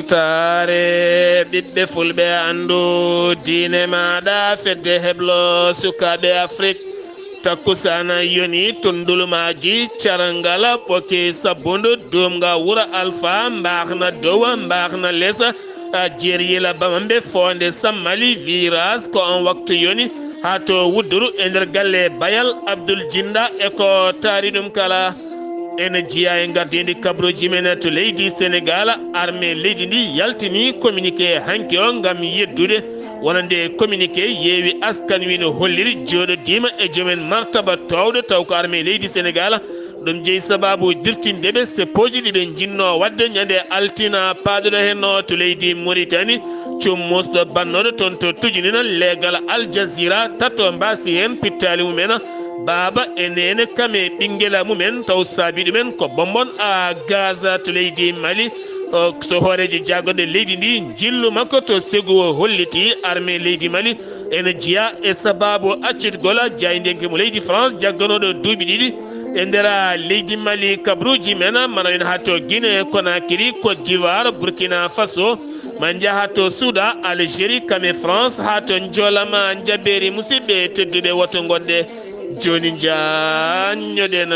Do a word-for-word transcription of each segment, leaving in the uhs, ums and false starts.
Taare ɓiɓɓe fulɓe, anndu diine maaɗa, fedde heblo sukaaɓe Afrik. Takkusana yoni, tundulmaaji, carangala, ɓoki sabbundu, duumga wura Alfa, mbaxna dowa, mbaxna lesa, a jeryila bamambe, foonde sammali, virage, ko on waktu yoni, haa to wudduru e nder galle Bayal Abdul Jinda e ko taari ɗum kala. Ene jeyaa e ngardiindi kabaruuji men to leydi Senegaal, armée leydi ndi yaltini communiqué hanki o ngam yeddude, wonande communiqué yeewi askan wi no holliri jooɗodiima e joomen martaba toowɗo, taw ko armée leydi Senegaal. Ɗum jeyi sabaabu dirtinde ɓe seppooji ɗi ɓe njinnoo waɗde ñande altina paaɗuɗo heen o to leydi Muritani. Cum musɗo bannooɗo toon to tujinina leegal Al Jazeera, tato mbaasi heen pittaali mumen, baaba e neene kam e ɓinngela mumen, taw saabi ɗumen ko bonbon a Gaza to leydi Mali. O, to hooreejo jaagorɗe leydi ndi, njillu makko to Ségou o holliti armée leydi Mali ene jeyaa e sabaabu accitgol jaayndenke mo leydi France jagganooɗo duuɓi ɗiɗi e nder leydi Mali. Kabaruuji men mana en haa to Guinée Conakry, Côte d'Ivoire, Burkina Faso, ma njaha to Soudan, Algérie, kam e France, haa to njoolama njabeeri. Musidɓe tedduɓe, woto ngoɗɗe jooni njaanñoɗen.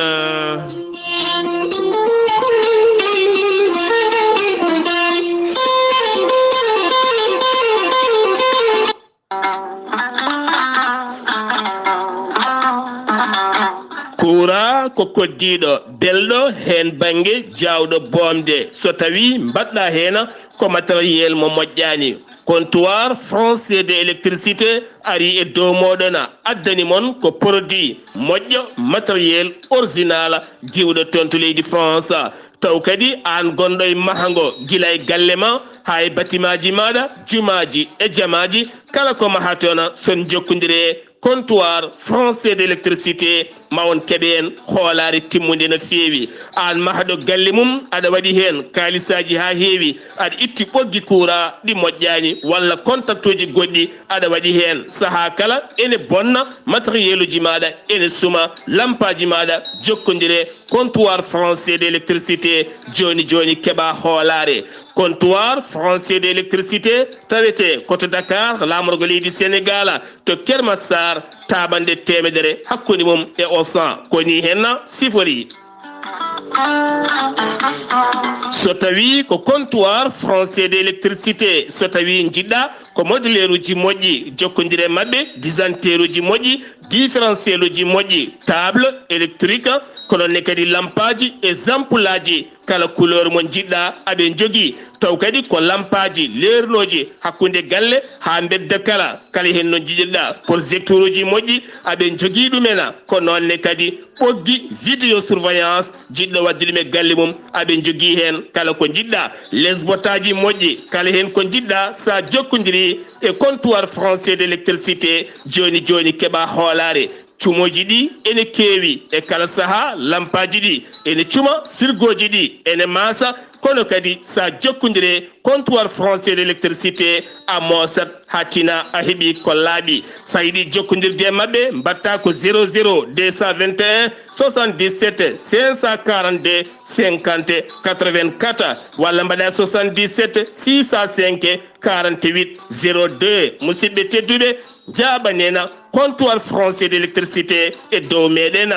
Kuuraa ko koddiiɗo, belɗo heen bannge, jaawɗo boomde. So tawii mbaɗɗaa heen ko matériel mo moƴƴaani, comptoir français de électricité ari e dow mooɗon, addani mon ko produit moƴƴo, matériel original, giwɗo toon to leydi France. Taw kadi aan gonɗo e mahango gila e galle ma haa e batimaaji maaɗa, jumaaji e jamaaji, kala ko mahaton, so on njokkondire comptoir français d'électricité, ma on keɓ heen hoolaare timmunde no feewi. Aan mahɗo galle mum, aɗa waɗi heen kaalisaaji haa heewi, aɗa itti ɓoggi kuuraa ɗi moƴƴaani, walla kontaktuuji goɗɗi aɗa waɗi heen. Sahaa kala ene bonna, matériel uji maaɗa ene suma, lampaaji maaɗa, jokkondire comptoir français d'électricité, jooni jooni keɓaa hoolaare. Comptoir français d'électricité tawetee ko to Dakar, laamorgo leydi Senegaal, to Keur Massar, taaɓannde teemedere hakkunde mum e Auchan. Ko nii heen sifori. So tawii ko comptoir français d'électricité, so tawii njiɗɗaa ko moduleeruuji moƴƴi, jokkondire e maɓɓe, disanteeruuji moƴƴi, différentiel uji moƴƴi, table électrique, ko noon ne kadi lampaaji e ampoulaaji, kala couleur mo njiɗɗaa aɓe njogii. Taw kadi ko lampaaji leernooji hakkunde galle haa mbedda kala, kala heen no njiɗirɗaa. Projecteur uji moƴƴi aɓe njogii ɗum en, ko noon ne kadi ɓoggi vidéo surveillance, jiɗɗo waɗde ɗum e galle mum aɓe njogii heen kala ko njiɗɗaa. Lesbotaaji moƴƴi, kala heen ko njiɗɗaa, so a jokkondirii e comptoir français d'électricité, jooni jooni keɓaa hoolaare. Cumooji ɗi ene keewi e kala sahaa, lampaaji ɗi ene cuma, firgooji ɗi ene maasa, kono kadi so a jokkondiree comptoir français d'électricité, a moosat haa tina a heɓii ko laaɓi. So a yiɗi jokkondirde e maɓɓe, mbaɗtaa ko zéro zéro deux cent vingt et un soixante-dix-sept cinq cent quarante-deux cinquante quatre-vingt-quatre, walla mbaɗaa soixante-dix-sept six cent cinq quarante-huit zéro deux. Musidɓe tedduɓe, njaaɓanena comptoir français d'électricité e dow meɗen.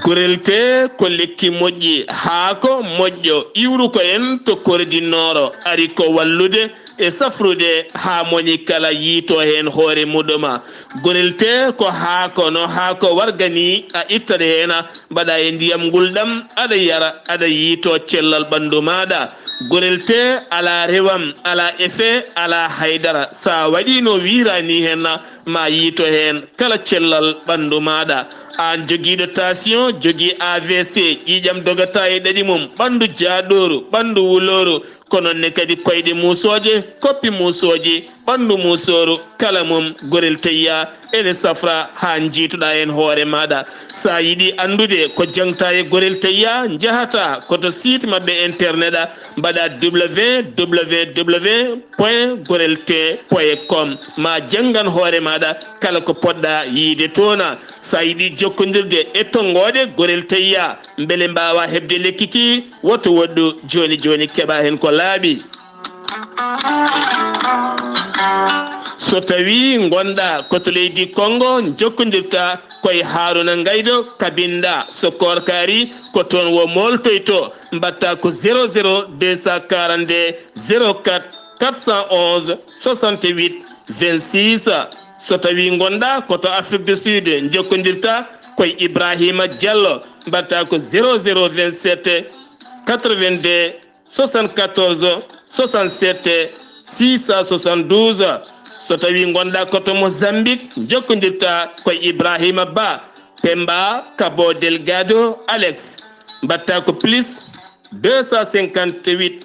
Gorel tee ko lekki moƴƴi, haako moƴƴo, iwru ko en to Corée du Nord, ari ko wallude e safrude haa moni kala yiito heen hoore muɗum. Gorel tee ko haako, no haako warga ni, a ittat heen, mbaɗa e ndiyam ngulɗam, aɗa yara, aɗa yiito cellal ɓanndu maaɗa. Gorel tee alaa rewam, alaa effet, alaa haydara. So a waɗii no wiiraa ni heen, ma yiito heen kala cellal ɓanndu maaɗa. Aan jogiiɗo tension, jogii A V C, ƴiiƴam dogata e ɗaɗi mum, ɓanndu jaaɗooru, ɓanndu wulooru, ko noon ne kadi koyɗe muusooje, koppi muusooji, Ɓanndu muusooru kala mum Gorel Teyya ene safra haa njiituɗaa heen hoore maaɗa. So a yiɗi anndude ko jaŋtaa e Gorel Teyya, njahataa ko to site maɓɓe internet a, mbaɗa www point gorel t point com, ma janngan hoore maaɗa kala ko poɗɗaa yiyde toon a. So a yiɗi jokkondirde e tonngooɗe Gorel Teyya, mbele mbaawaa heɓde lekki ki, woto woɗɗu jooni jooni keɓaa heen ko laaɓi. So tawii ngonɗaa ko to leydi Konngo, njokkondirtaa ko e Haaruna Ngaydo Kabinda. So koorka arii, ko toon o mooltoytoo. Mbaɗtaa ko zéro zéro deux cent quarante-deux zéro quatre quatre cent onze soixante-huit vingt-six. So tawii ngonɗaa ko to Afrique du Sud, njokkondirtaa ko e Ibrahima Diallo. Mbaɗtaa ko zéro zéro vingt-sept quatre-vingt-deux soixante-quatorze soixante-sept six cent soixante-douze. So tawii ngonɗaa ko to Mozambique, njokkondirtaa ko e Ibrahima Ba, Pemba, Cabo Delgado, Alex. Mbaɗtaa ko plus deux cent cinquante-huit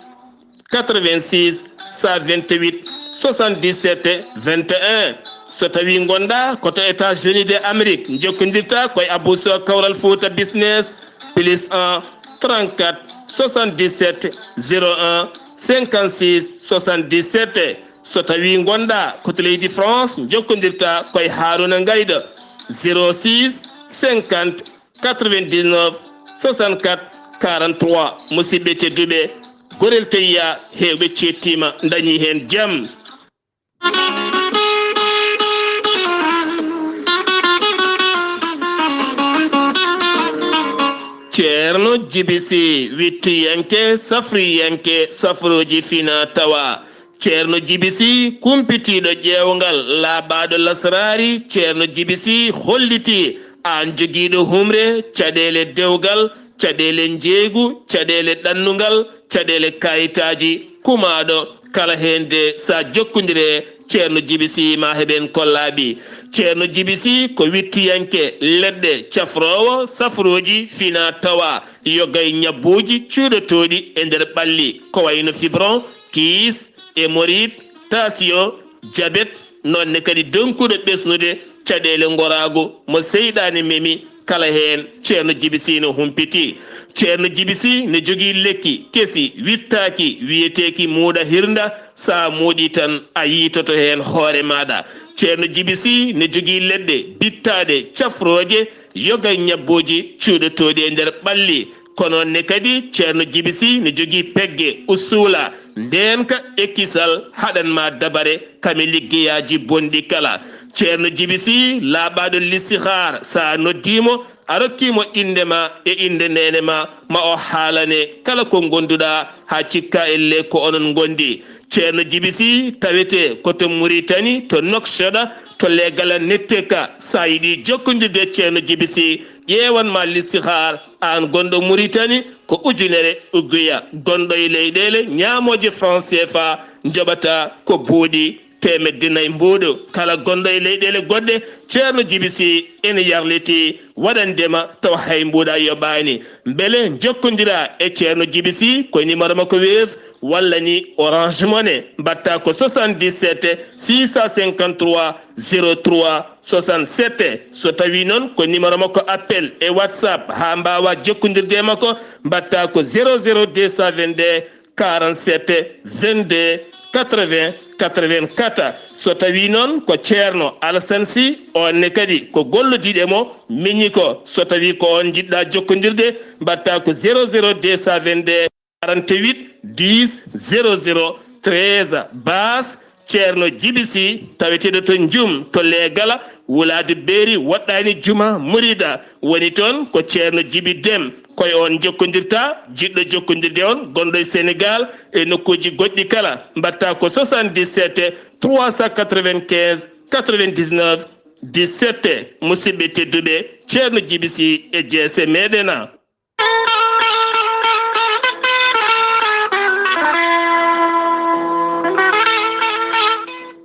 quatre-vingt-six cent vingt-huit soixante-dix-sept vingt et un. So tawii ngonɗaa ko to États-Unis de Amérique, njokkondirtaa ko e Abou Sow Kawral Fouta Business, plus un trente-quatre soixante-dix-sept zéro un cinquante-six soixante-dix-sept. So tawii ngonɗaa ko to leydi France, njokkondirtaa ko e Haaruna Ngaydo, zéro six cinquante quatre-vingt-dix-neuf soixante-quatre quarante-trois. Musidɓe tedduɓe, Gorel Teyya, heewɓe ceettiima, ndañii heen jam. Ceerno Jibi Si, wittiyanke, safriyanke, safrooji fina tawa. Ceerno Jibi Si, kumpitiiɗo ƴeewngal, laaɓaaɗo lasraari. Ceerno Jibi Si hollitii aan jogiiɗo humre, caɗeele dewgal, caɗeele njeeygu, caɗeele ɗannungal, caɗeele kaayitaaji, kumaaɗo kala heen de, so a jokkondire Ceerno Jibi Si, ma heɓen ko laaɓi. Ceerno Jibi Si ko wittiyanke leɗɗe, cafroowo safrooji fina tawa, yoga e ñabbuuji cuuɗotooɗi e nder ɓalli, ko wayno fibron, kiis, hémorroïde, tension, jabet, noon ne kadi donkuɗo ɓesnude caɗeele ngoraagu mo seyɗaane memi, kala heen Ceerno Jibi Si no humpiti. Ceerno Jibi Si ne jogii lekki kesi wittaaki, wiyeteeki muuɗa hirnda, so a muuɗii tan a yiitoto heen hoore maaɗa. Ceerno Jibi Si ne jogii leɗɗe bittaaɗe, cafrooje, yoga e ñabbuuji cuuɗotooɗi e nder ɓalli. Kono ne kadi, Ceerno Jibi Si ne jogii pegge, usuula, ndeenka e kisal, haɗan ma dabare kame liggeyaaji bonɗi kala. Ceerno Jibi Si, laaɓaaɗo listihaar, so a noddii mo, a rokkii mo innde ma e innde neene ma, ma o haalane kala ko ngonduɗaa, haa cikka elle ko onon ngondi. Ceerno Jibi Si tawetee ko to Muritani, to Noksoɗa, to Leegala Netteka. So a yiɗi jokkondirde e Ceerno Jibi Si, ƴeewan ma listihaar, aan gonɗo Muritani, ko ujunere uguya. Gonɗo e leyɗeele ñaamooje franc C F A, njoɓata ko buuɗi teemedde nayi mbuuɗu. Kala gonɗo e leyɗeele goɗɗe, Ceerno Jibi Si ene yarlitii waɗande ma tawa hay mbuuɗa yoɓaani. Mbele njokkondiraa e Ceerno Jibi Si ko e numéro makko Wave walla ni Orange Money, mbaɗta ko soixante-dix-sept six cent cinquante-trois zéro trois soixante-sept. So tawii noon ko numéro makko appel e WhatsApp, haa mbaawaa jokkondirde e makko, mbaɗta ko zéro zéro deux cent vingt-deux quarante-sept vingt-deux quatre-vingts quatre-vingt-quatre. So tawii noon ko Ceerno Alassane Sy, oon ne kadi ko gollodiiɗo e mo miñi ko, so tawii ko oon njiɗ-ɗaa jokkondirde, mbaɗta ko zéro zéro deux cent vingt-deux quarante-huit dix zéro zéro treize. Baas Ceerno Jibi Si, taweteeɗo to Njum, to Leegala, wulaadu Beeri, woɗɗaani juma murida, woni toon ko Ceerno Jibi Dem. Ko e oon njokkondirta, jiɗɗo jokkondirde on, gonɗo e Senegaal e nokkuuji goɗɗi kala, mbaɗta ko soixante-dix-sept trois cent quatre-vingt-quinze quatre-vingt-dix-neuf dix-sept. Musidɓe tedduɓe, Ceerno Jibi Si e jeese meɗen a.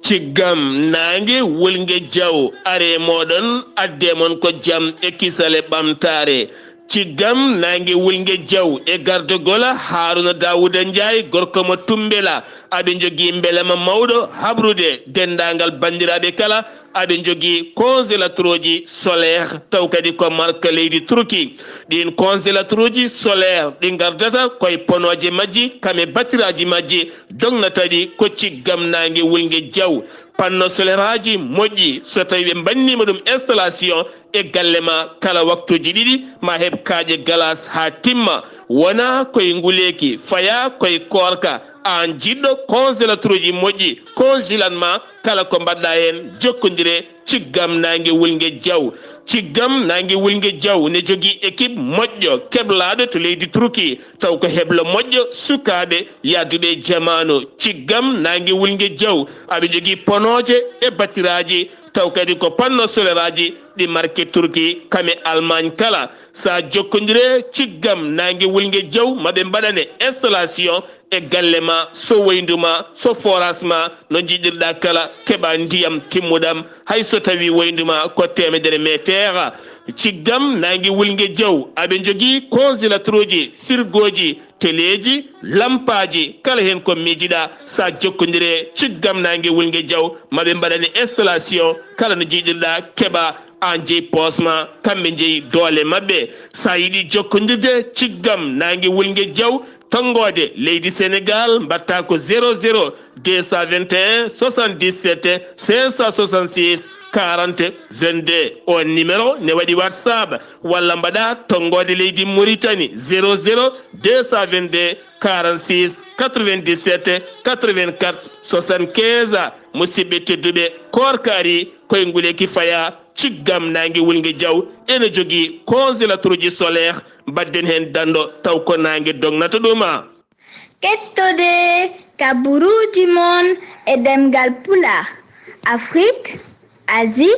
Ciggam naange wulnge jaw, are mooɗon, adde mon ko jam e kisal e ɓamtaare. Ciggam naange wulnge jaw e gardogol Haruna Dawuda Njaay, gorko mo Tumbela. Aɓe njogii mbelema mawɗo habrude denndaangal banndiraaɓe kala. Aɓe njogii congélateur uji solaire, taw kadi ko marque leydi Turki. Ɗiin congélateur uji solaire ɗi ngardata koye ponooje majji, kam e battiraaji majji, dognata ɗi ko ciggam naange wulnge jaw. Panneau solaire aji moƴƴi, so tawi ɓe mbanniima ɗum installation e galle ma kala waktuuji ɗiɗi, ma heɓ kaaƴe galas haa timma. Wona koye nguleeki, faya koye koorka. Aan jiɗɗo congélateur uji moƴƴi, congelan ma kala ko mbaɗɗa heen, jokkondire ciggam naange wulnge jaw. Ciggam naange wulnge jaw ne jogii équipe moƴƴo keblaaɗo to leydi Turki, taw ko heblo moƴƴo sukaaɓe yahduɓe e jamaanu. Ciggam naange wulnge jaw, aɓe njogii ponooje e battiraaji, taw kadi ko panneau solaire aji ɗi marque Turki, kam e Allemagne kala. Sa jokkondire ciggam naange wulnge jaw, maɓe mbaɗane installation e galle ma, so woyndu ma, so forage ma, no njiɗirɗa kala, keɓa ndiyam timmuɗam, hay so tawi woyndu ma ko teemedere meeteera. Ciggam naange wulnge jaw, aɓe njogii congélateur uji, frigo ji, teleeji, lampaaji, kala heen ko miijiɗa, sa jokkondire ciggam naange wulnge jaw, maɓe mbaɗane installation, kala no njiɗirɗa, keɓa aan jeyi poos ma, kamɓe njeyi doole maɓɓe. Sa yiɗi jokkondirde ciggam naange wulnge jaw, tonngoode leydi Senegal, mbaɗta ko zéro zéro deux cent vingt et un soixante-dix-sept cinq cent soixante-six quarante vingt-deux. On numéro ne waɗi WhatsApp, walla mbaɗa tonngoode leydi Mauritanie, zéro zéro deux cent vingt-deux quarante-six quatre-vingt-dix-sept quatre-vingt-quatre soixante-quinze. Musidɓe tedduɓe, koorka ari, koye nguleyki faya, ciggam naange wulnge jaw ene jogii congélateur uji solaire, mbaɗden heen danndo taw ko naange dognata ɗum. Kettode kaburuuji mon e ɗemngal Pulaar, Afrique, Asie,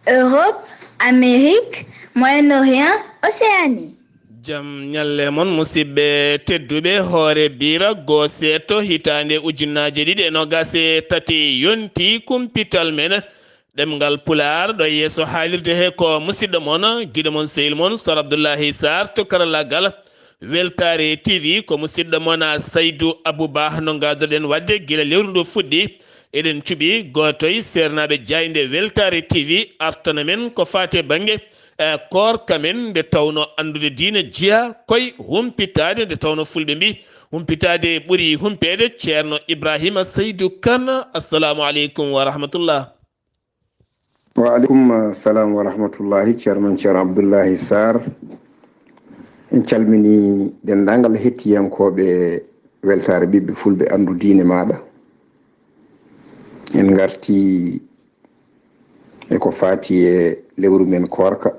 Europe, Amérique, Moyen-Orient, Océanie. Jam ñalle mon, musidɓe tedduɓe. Hoore Bira, goo seeto, hitaande ujunnaaje ɗiɗi e noogaas e tati, yonti kumpital men ɗemngal Pulaar. Ɗo yeeso haalirde he ko musidɗo mon, giɗo mon, sehil mon, Sar Abdullahi Sarr to karallaagal Weltaare T V. Ko musidɗo mon Saydu Abu Bah no ngaadorɗen waɗde gila lewru ndu fuɗɗi. Eɗen cuɓi gootoy seernaaɓe jaaynde Weltaare T V artana men ko faati e bannge, eh, koorka men, nde tawnoo anndude diine jeyaa koye humpitaade, nde tawnoo fulɓe mbii humpitaade ɓuri humpeede. Ceerno Ibrahima Saydu Kan, assalaamu aleykum wa rahmatullah. Wa aleykum salam wa rahmatullahi, Ceerno men Ceerno Abdullahi Sarr. En calminii denndaangal hettiyankooɓe Weltaare Ɓiɓɓe Fulɓe Anndu Diine Maaɗa. En ngartii e ko faati e lewru men koorka.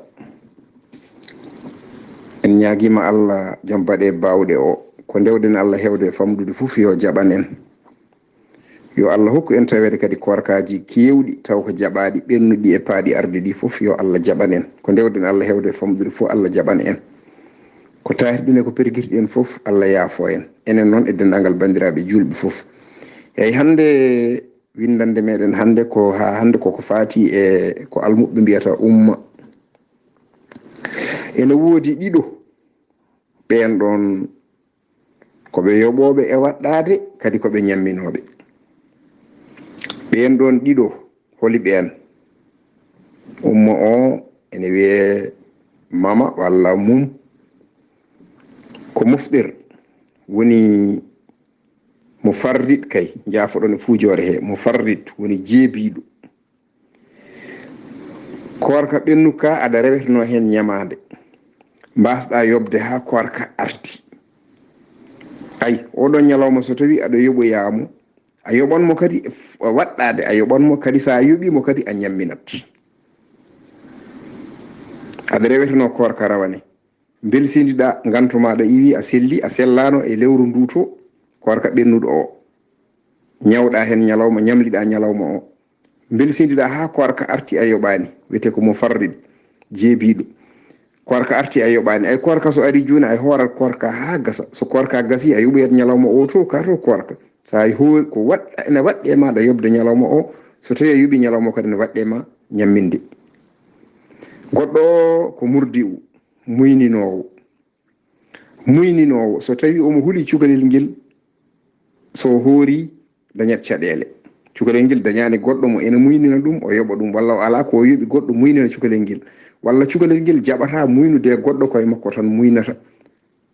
En ñaagiima Allah, Joom baɗe baawɗe o, ko ndewɗen Allah heewde e famɗude fof, yo jaɓan en. Yo Allah hokku en taweede kadi koorkaaji keewɗi, taw ko jaɓaaɗi, ɓennuɗi e paaɗi arde ɗi fof, yo Allah jaɓan en. Ko ndewɗen Allah heewde e famɗude fof, Allah jaɓan en. Ko taahirɗen e ko pergirɗen fof, Allah yaafo en. Enen noon e denndaangal banndiraaɓe juulɓe fof. Eey, hannde winndannde meɗen hannde ko, haa hannde koko faati e ko almuɓɓe mbiyata umma. Ene woodi ɗiɗo, ɓeen ɗoon ko ɓe yoɓooɓe e waɗɗaade, kadi ko ɓe ñamminooɓe. Ɓeen ɗoon ɗiɗo, holi ɓeen? Umma o ene wiyee mama walla mum, ko mufɗir, woni mo farrit kay, njaafoɗon e fuujoore he, mo farrit woni jeebiiɗo. Koorka ɓennuka aɗa reweteno heen ñamaande, mbaasɗa yoɓde haa koorka arti. Ay, oɗo ñalawma so tawi aɗa yoɓoyaamo, a yoɓan mo kadi waɗɗaade, a yoɓan mo kadi, so a yoɓii mo kadi a ñamminat. Aɗa reweteno koorka rawane, mbelsindiɗa ngantu maaɗa, iwi a selli, a sellaano e lewru ndu to, koorka ɓennuɗo o. Ñawɗa heen ñalawma, ñamliɗa ñalawma o. Mbelsindiɗa haa koorka arti a yoɓaani, wiyetee ko mo farrit, jeebiiɗo. Koorka arti a yoɓaani. Ay, koorka so ari jooni, ay hoorat koorka haa gasa. So koorka gasi, a yoɓoyat ñalawma o to, ka to koorka. So a hoori ko waɗ-, ene waɗɗee ma aɗa yoɓde ñalawma o, so tawi a yoɓii ñalawma o kadi ene waɗɗee ma ñamminde. Goɗɗo o ko murdi'u. muyninoowo. Muyninoowo, so tawii omo huli cukalel ngel, so hoori, dañat caɗeele. Cukalel ngel dañaani goɗɗo mo ene muynina ɗum, o yoɓa ɗum, walla o alaa ko o yoɓi goɗɗo muynina cukalel ngel, walla cukalel ngel jaɓataa muynude e goɗɗo, ko e makko tan muynata.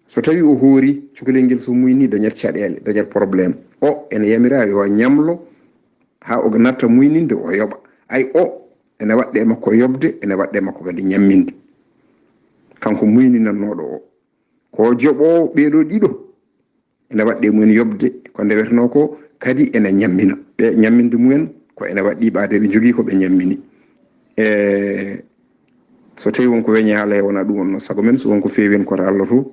So tawii o hoori cukalel ngel, so muyni, dañat caɗeele, dañat problème. O ene yamiraa yo ñamlo haa o natta muyninde, o yoɓa. Ay, o ene waɗde e makko yoɓde, ene waɗde e makko kadi ñamminde. Kanko muyninannooɗo o, ko joɓoowo ɓee ɗoo ɗiɗo, ene waɗde e mumen yoɓde ko ndewetenoo ko, kadi ene ñammina. Ɓe ñamminde mumen ko ene waɗɗii ɓaade ɓe njogii ko ɓe ñammini. E so tawii won ko weñi haala he, wonaa ɗum wonnoo sago men, so won ko feewi en ko to Allah to.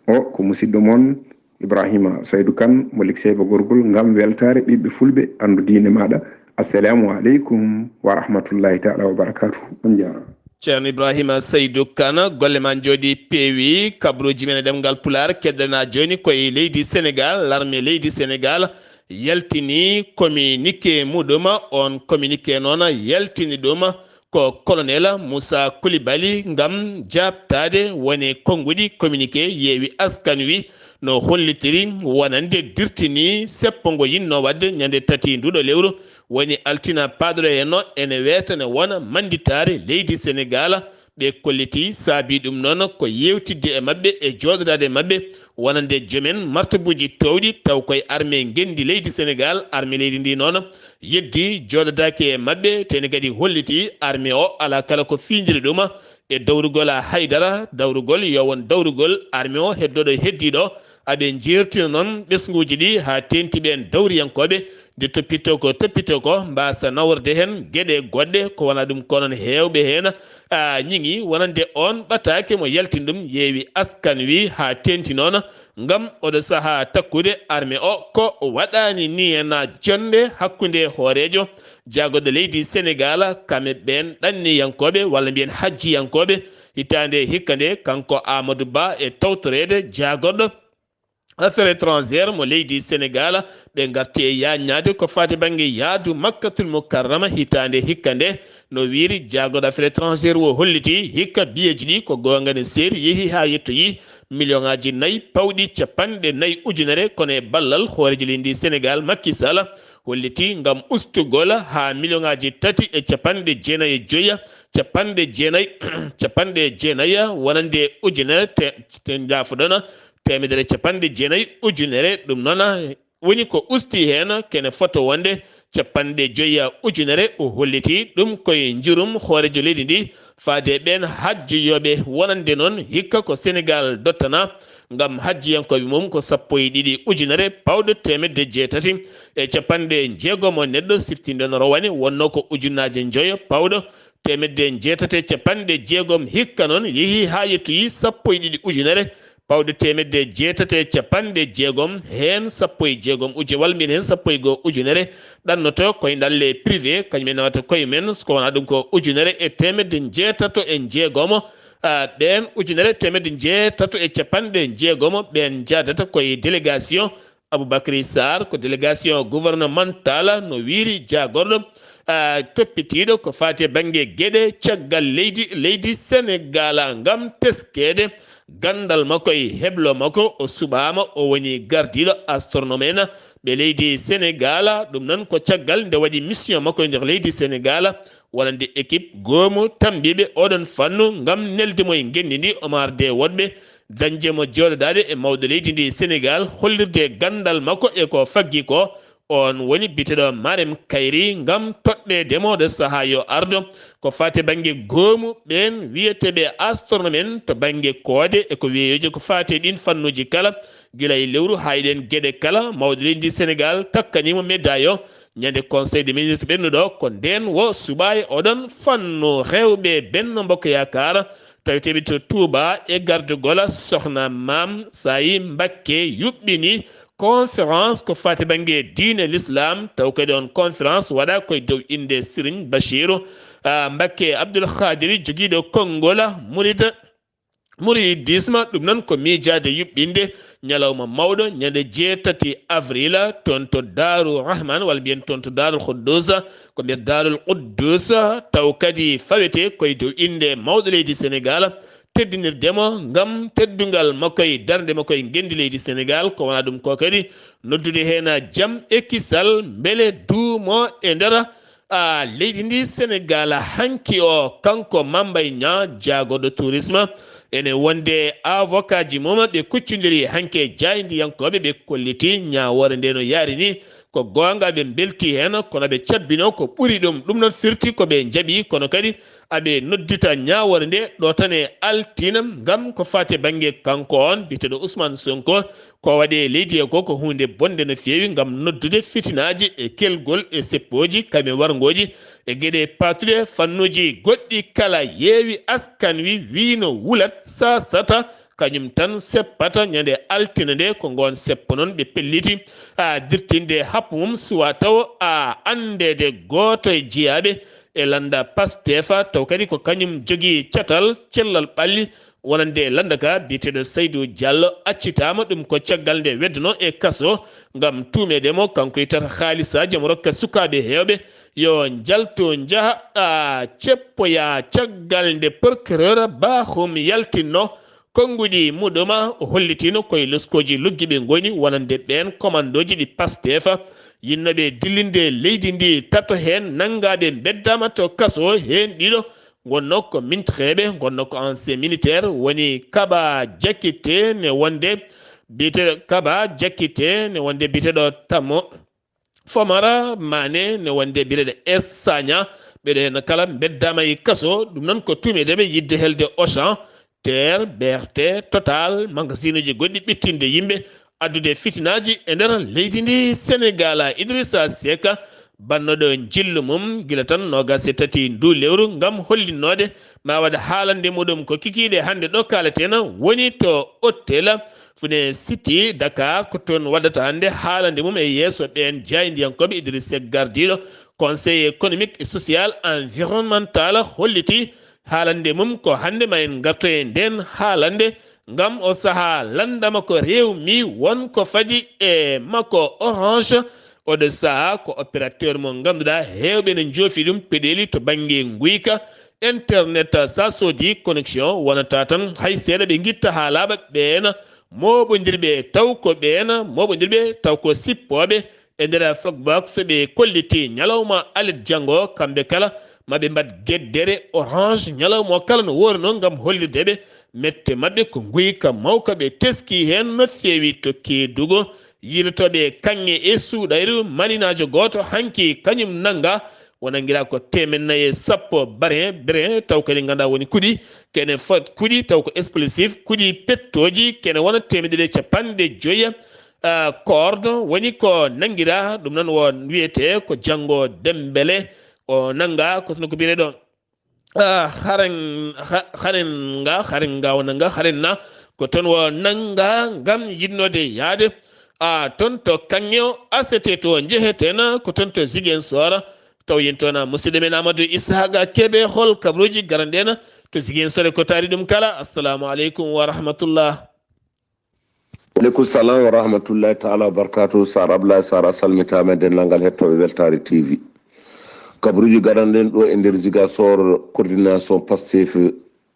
O ko musidɗo mon Ibrahima Saydou Kane mo Likseyba Gorgol, ngam weltaare ɓiɓɓe fulɓe, anndu diine maaɗa. Assalamu aleykum wa rahmatullahi taala wa barakatuh. On njaaraama. Ceerno Ibrahima Saydou Kane, golle ma njooɗi peewi. Kabaruuji men e ɗemngal Pulaar keddana jooni ko e leydi Senegaal. Larme leydi Senegaal yaltini communiqué muɗum. On communiqué noon yaltini ɗum ko Colonel Moussa Coulibaly ngam jaabtaade wone konnguɗi communiqué Yewwi Askan Wi no hollitiri wonande dirtini seppo ngo yinnoo waɗde ñande tati nduɗo lewru, woni altina paaɗuɗo heen o, ene weetane wona mannditaare leydi Senegaal. Ɓe kolliti saabi ɗum noon ko yeewtidde e maɓɓe e jooɗodaade e maɓɓe wonande joomen martabuuji toowɗi, taw koye armée ngenndi leydi Senegaal, armée leydi ndi noon yeddi jooɗodaaki e maɓɓe, teni kadi holliti armée o alaa kala ko fiijiri ɗum e dawrugol haydara, dawrugol yo won dawrugol armée o heddooɗo heddiiɗo. Aɓe njeertina noon ɓesnguuji ɗi haa teeŋti ɓeen dawriyankooɓe, nde toppitoo ko toppitoo ko, mbaasa naworde heen geɗe goɗɗe, ko wonaa ɗum ko noon heewɓe heen a ñiŋi wonande oon ɓataake mo yaltini ɗum Yewwi Askan Wi haa teeŋti noon. Ngam oɗo sahaa takkude armée o ko waɗaani ni heen a jonnde hakkunde hooreejo jaagorɗo leydi Senegaal, kam e ɓeen ɗanniyankooɓe walla mbiyen hajjiyankooɓe hitaande hikka nde, kanko Amadou Ba e tawtoreede jaagorɗo affaire étrangère mo leydi Senegaal, ɓe ngarti e yaaññaade ko faati bannge yahdu Makkatul Mukarrama hitaande hikka nde. No wiiri jaagorɗo affaire étrangère o holliti hikka biyeeji ɗi ko goonga ne seeri, yehi haa yettoyi million ŋaaji nayi pawɗi capanɗe nayi ujunere, kono e ballal hooreejo leydi ndi Senegaal Macky Sall holliti ngam ustugol haa million ŋaaji tati e capanɗe jeenayi e joya, capanɗe jeenayi, capanɗe jeenayi wonande ujunere te, te njaafoɗon, teemedere capanɗe jeenayi ujunere. Ɗum noon woni ko usti heen kene foto wonde capanɗe joya ujunere. O holliti ɗum koye njurum hooreejo leydi ndi faade e ɓeen hajjuyooɓe wonande noon hikka ko Senegaal dottana ngam hajjiyankooɓe mum ko sappo e ɗiɗi ujunere pawɗo teemedde jeetati e capanɗe jeegom o neɗɗo, siftinde no rowane wonnoo ko ujunnaaje njoyo pawɗo teemedde jeetati e capanɗe jeegom, hikka noon yehi haa yettoyi sappo e ɗiɗi ujunere pawɗo teemedde jeetati e capanɗe jeegom, heen sappo e jeegom ujunere, walla mbiyen heen sappo e goo ujunere ɗannoto koyndalle privé, kañum en nawata koye men, so ko wonaa ɗum ko ujunere e teemedde jeetato e jeegomo. Ah, ɓeen ujunere teemedde jeetato e capanɗe jeegomo, ɓeen njaadata koye délégation Aboubacry Sarr, ko délégation gouvernementale, no wiiri jaagorɗo ah, toppitiiɗo ko faati e bannge geɗe caggal leydi, leydi Senegaal, ngam teskeede ganndal makko e heblo makko. O suɓaama, o woni gardiiɗo astronome en ɓe leydi Senegaal. Ɗum noon ko caggal nde waɗi mission makko e nder leydi Senegaal, wonande équipe goomu tambiiɓe oɗon fannu ngam nelde mo e ngenndi ndi, o maarde woɗɓe, dañde mo jooɗodaade e mawɗo leydi ndi Senegaal, hollirde ganndal makko e ko faggi ko. On woni biteɗo Marem Kayri ngam toɗɗeede mo ɗo sahaa yo ardo. Ko faati bannge goomu ɓeen wiyeteeɓe astronome en to bannge koode e ko weeyoji ko faati e ɗiin fannuuji kala, gila e lewru haa e ɗeen geɗe kala, mawɗo leydi ndi Senegaal takkanii mo médaille o ñande Conseil des ministres ɓennuɗo. Ko ndeen wo suɓaaɓe oɗon fannu rewɓe Benno Bokk Yaakaar taweteeɓe to Touba e gardugol Sohna Maam Saayi Mbakke yuɓɓini conférence ko faati bannge diine l'islam, taw kadi on conférence waɗa koye dow innde Serigne Bachiru, ah, Mbakke Abdoul Khadiri, jogiiɗo konngol Murid, Muridisme. Ɗum noon ko miijaade yuɓɓinde ñalawma mawɗo ñande jeetati avril toon to Daaru Rahman, walla mbiyen toon to Daarul Quddus, ko nder Daarul Quddus, taw kadi fawete koye dow innde mawɗo leydi Senegaal, teddinirde mo ngam teddungal makko e darnde makko e ngenndi leydi Senegaal. Ko wonaa ɗum ko kadi noddude heen jam e kisal mbele duumo e nder a leydi ndi Senegaal hanki o. Kanko Mambay Ña, jaagorɗo tourisme, ene wonde avocat ji mum ɓe kuccondiri hanki e jaayndiyankooɓe, ɓe kolliti ñaawoore nde no yaari ni. Ko goonga, ɓe mbelti heen, kono ɓe cabbino ko ɓuri ɗum. Ɗum noon firti ko ɓe njaɓi, kono kadi aɓe noddita ñaawoore nde ɗo tan e altina, ngam ko faati e bannge kanko on biyeteeɗo Ousmane Sonko. Ko waɗi e leydi he ko, ko huunde bonnde no feewi ngam noddude fitinaaji e kelgol e seppooji kaɓe warngooji e geɗe paatuɗe fannuuji goɗɗi kala. Yeewi askan wi, wii no wulat sasata, kañum tan seppata ñande altine nde. Ko ngoon seppo noon ɓe pelliti a dirtinde happu mum, suwa taw a anndeede gooto e jiyaaɓe e lannda Pastef, taw kadi ko kañum jogii catal cellal ɓalli wonande lannda ka. Biyeteeɗo Saydou Diallo accitaama, ɗum ko caggal nde wedduno e kaso ngam tuumeede mo kanko e tata haalisaaji mo rokka sukaaɓe heewɓe yo njalto njaha a ceppoya. Caggal nde procureur Bakhoum yaltinno konnguɗi muɗum, o hollitino koye loskooji luggiɓe ngoni wonande ɓeen komandooji ɗi Pastef yinnooɓe dillinde leydi ndi. Tato heen nanngaaɓe mbeddaama to kaso, heen ɗiɗo ngonno ko mintreeɓe, ngonno ko ancien militaire, woni Kaba Jakite ne wonde biyete Kaba Jakite ne wonde biyeteeɗo Tamo Famara Mane ne wonde biyeteeɗo Es Sagna. Ɓeɗo heen kala mbeddaama e kaso. Ɗum noon ko tuumeedeɓe yidde helde Auchan, Terre, B R T, Total, magasinuji goɗɗi, ɓittinde yimɓe, addude fitinaaji e nder leydi ndi Senegaal. Idrissa Seck, bannoɗo njillu mum gila tan noogas e tati ndu lewru ngam hollinnoode ma waɗa haalande muɗum ko kikiiɗe hannde ɗo kaalaten woni to hôtel Fune City Dakar. Ko toon waɗata hannde haalande mum e yeeso ɓeen jaayndiyankooɓe. Idrissa Seck, gardiiɗo Conseil économique et social environnemental, holliti haalande mum ko hannde ma en ngarto e ndeen haalande, ngam o sahaa lanndama ko reew mi won ko fadi e makko. Orange, oɗo sahaa ko opérateur mo ngannduɗaa heewɓe ne njoofi ɗum peɗeeli to bannge nguyka, internet, sa soodi connexion wonata tan hay seeɗa ɓe ngitta haa laaɓa. Ɓeen mooɓondirɓe taw ko ɓeen mooɓondirɓe taw ko sippooɓe e nder Flogbox, ɓe kolliti ñalawma alet janngo, kamɓe kala maɓe mbaɗ geddere Orange ñalawma o kala no woori noon ngam hollirde ɓe mette maɓɓe ko nguyka mawka. Ɓe teski heen no feewi to Keedugo. Yiilotooɓe kaŋŋe e suuɗayru maninaajo gooto hanki kañum nannga, wona ngira ko teemen nayi e sappo barin, birin, taw kadi nganndaa woni kuɗi, kene fot kuɗi, taw ko explosif, kuɗi pettooji, kene wona teemedde ɗiɗi e capanɗe joyi, ah, corde, woni ko nanngiraa. Ɗum noon wo wiyetee ko janngo Dembele o nannga, ko toon ko biyeteeɗo, ah, haren, ha-, haren nga, haren nga wona nga, haren na, ko toon wo nannga ngam yiɗnoode yahde, ah, toon to kaŋŋe o, asete to njeheteena, ko toon to Ziguinchor, taw yen toon, ah, musidɗo men Amadou Ishaqa Kebe, hol kabaruuji garanɗeena to Ziguinchor e ko taari ɗum kala. Assalamu aleykum wa rahmatullah. Aleykum salam wa rahmatullahi taala wa barakatuh. Sar Abdoulaye Sar, a salmitaama e denndaangal hettooɓe Weltaare T V. Kabaruuji garanɗen ɗo e nder Ziguinchor, coordination Pastef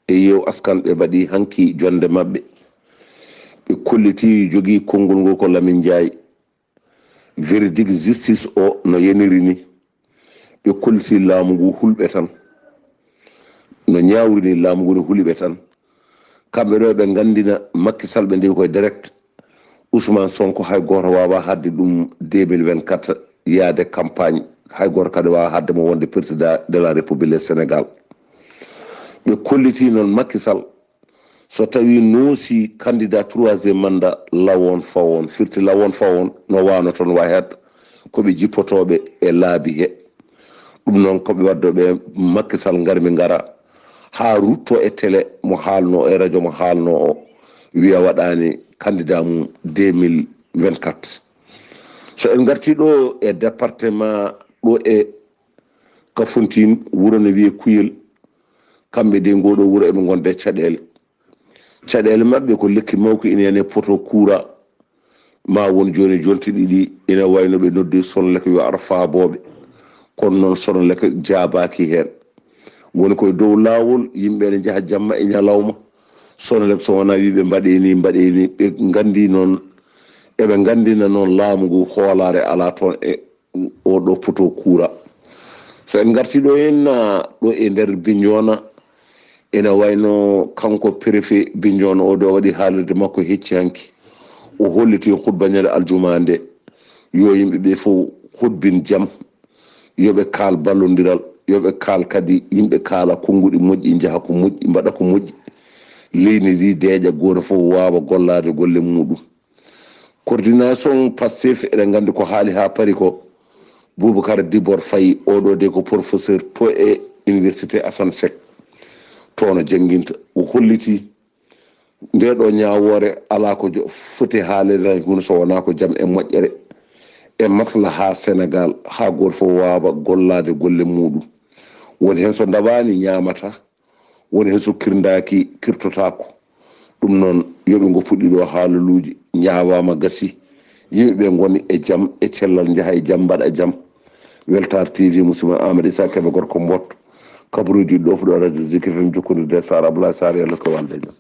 e Yeew Askan ɓe mbaɗi hanki jonnde maɓɓe. Ɓe kolliti jogii konngol ngol ko Lamine Ndiaye. Verdict justice o no yeniri ni. Ɓe kolliti laamu ngu hulɓe tan. No ñaawri ni laamu ngu no huli ɓe tan. Kamɓe ɗo ɓe nganndina Macky Sall, ɓe ndewi koye direct. Ousmane Sonko hay gooto waawaa haɗde ɗum deux mille vingt-quatre yaade campagne. Hay gooto kadi waawaa haɗde mo wonde président de la République Sénégal. Ɓe kolliti noon Macky Sall, so tawi noosi candidat troisième mandat, lawon fawon, firti lawon fawon, no waano toon wa het, ko ɓe jippotooɓe e laabi he. Ɗum noon ko ɓe waddooɓe Macky Sall ngarmi ngara haa rutto e télé mo haalno, e radio mo haalno o, wiya waɗaani candidat mum deux mille vingt-quatre. So en ngarti ɗo e département ɗo e Kafountine, wuro no wiye Kuyel, kamɓe de ngoɗo wuro eɓe ngonda e caɗeele. Caɗeele maɓɓe ko lekki mawki ina yani poto kuura, ma won joni jonte ɗiɗi ina wayno ɓe noddi Sonelec yo ar faabooɓe. Kono noon Sonelec jaabaaki heen. Woni koye dow laawol, yimɓe ene njaha jamma e ñalawma. Sonelec so wonaa wiiɓe mbaɗee nii, mbaɗee nii, ɓe nganndi noon, eɓe nganndina noon laamu ngu hoolaare alaa toon e oɗo poto kuura. So en ngartii ɗo en, ah, ɗo e nder Bignona, ene wayno kanko préfet Bignona o ɗo waɗi haalirde makko hecci hanki. O holliti hutba ñande aljuma nde, yo yimɓe ɓe fof hutbin jam, yo ɓe kaal ballondiral, yo ɓe kaal kadi yimɓe kaala konnguɗi moƴƴi, njaha ko moƴƴi, mbaɗa ko moƴƴi. Leydi ndi deeƴa, gooto fof waawa gollaade golle muɗum. Coordination Pastef, eɗen nganndi ko haali haa paari ko, Boubacar Dibor Faye, oɗo de ko professeur to e Université Assane Seck, toon o jannginta. O holliti nde ɗo ñaawoore alaa ko jo-, foti haalede hay huunde so wonaa ko jam e moƴƴere e maslaha Senegaal, haa gooto fof waawa gollaade golle muɗum. Woni heen so ndawaani ñaamata, woni heen so kirndaaki kirtotaako. Ɗum noon, yo ɓe ngoppu ɗiɗo haalaluuji, ñaawaama gasi, yimɓe ɓe ngoni e jam, e cellal, njaha e jam, mbaɗa e jam. Weltaare T V, musidɗo Amadou Issa Kébé, gorko Mbot, kabaruuji ɗo fuɗo Radio Zik F M, jokkondirde e Sara Abdoulaye Sarr, yo Allah ko walde e jam.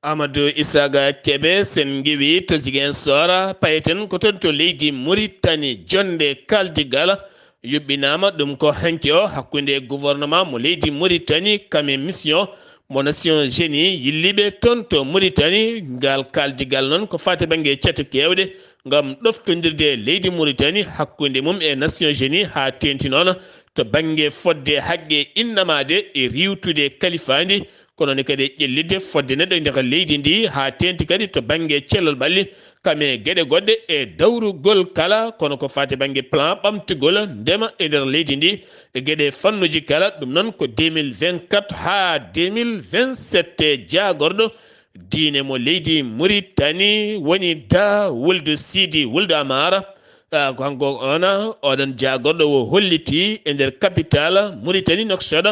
Amadou Issa Kébé, sen ngiwi to Ziguinchor, payeten ko toon to leydi Mauritanie, jonnde kaldigal yuɓɓinaama, ɗum ko hanki o, hakkunde gouvernement mo leydi Mauritanie, kam e mission mo Nations Unies yilliiɓe toon to Mauritanie. Ngal kaldigal noon ko faati bannge cate keewɗe ngam ɗoftondirde leydi Mauritanie hakkunde mum e Nations Unies, haa teeŋti noon to bannge fodde haqqe innamaade e riiwtude kalifaandi, kono ne kadi e ƴellitde fodde neɗɗo e nder leydi ndi, haa teeŋti kadi to bannge cellal ɓalli, kam e geɗe goɗɗe e dawrugol kala, kono ko faati bannge plan ɓamtugol ndema e nder leydi ndi, e geɗe fannuuji kala. Ɗum noon ko deux mille vingt-quatre haa deux mille vingt-sept jaagorɗo diine mo leydi Mauritanie woni Da Wuldu Sidi Wuldu Amara. Ah, ko hanko on, oɗon jaagorɗo o holliti e nder capital Mauritanie, Nouakchott,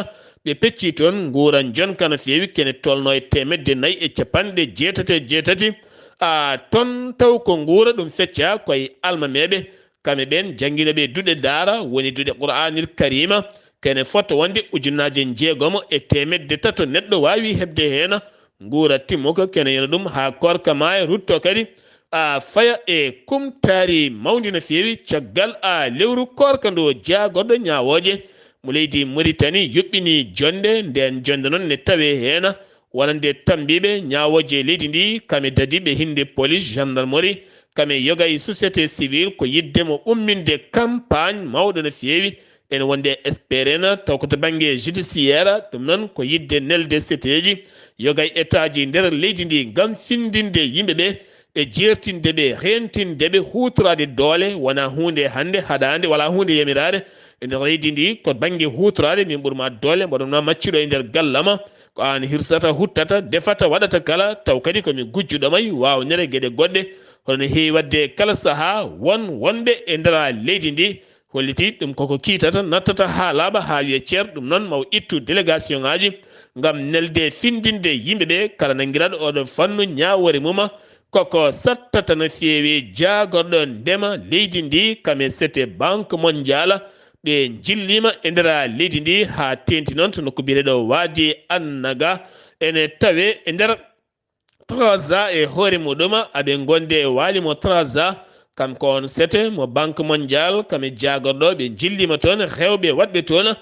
ɓe pecci toon nguura njonka no feewi, kene tolno e teemedde nayi e capanɗe jeetati e jeetati. Ah, toon taw ko nguura ɗum fecca koye almameeɓe, kamɓe ɓeen jannginooɓe duɗe daara, woni duɗe Qur'aanil Kariima, kene fota wonde ujunnaaje njeegomo e teemedde tato neɗɗo waawi heɓde heen nguura timmuka, kene yana ɗum haa koorka maaya, rutto kadi a faya e kumtaari mawndi no feewi. Caggal a lewru koorka ndu, jaagorɗo ñaawooje mo leydi Mauritanie yuɓɓini jonnde, ndeen jonnde noon ne tawee heen wonande tammbiiɓe ñaawooje leydi ndi, kam e dadiiɓe hinnde police, gendarmerie, kam e yoga e société civile, ko yiɗde mo umminde campagne mawɗo no feewi. Ene wonde espérena taw ko to bannge judiciaire, ɗum noon ko yiɗde nelde seteeji, yoga e état ji nder leydi ndi ngam findinde yimɓe ɓe e jeertinde ɓe, reentinde ɓe, huutoraade doole wonaa huunde hannde haɗaande, wala huunde yamiraade e nder leydi ndi. Ko bannge huutoraade, min ɓurma doole, mboɗon ma maccuɗo e nder gallama, ko aan hirsata, huttata, defata, waɗata kala, taw kadi ko mi gujjuɗo may waawnere geɗe goɗɗe, hono no heewi waɗde kala sahaa won wonɓe e nder leydi ndi. Holliti ɗum koko kiitata, nattata haa laaɓa, haa wiya ceer. Ɗum noon, maw ittu délégation ŋaaji ngam nelde findinde yimɓe ɓe, kala nanngiraaɗo oɗo fannu ñaawoore mum, koko sattata no feewi jaagorɗo ndema leydi ndi, kam e sete Banque Mondiale, ɓe njilliima e nder leydi ndi haa teeŋti noon to nokku biyeteeɗo Wadi Annaga, ene tawee e nder Trarza e hoore muɗum, aɓe ngonde e waali mo Trarza. Kam ko on sete mo Banque Mondiale, kam e jaagorɗo, ɓe njilliima toon rewɓe waɗɓe toon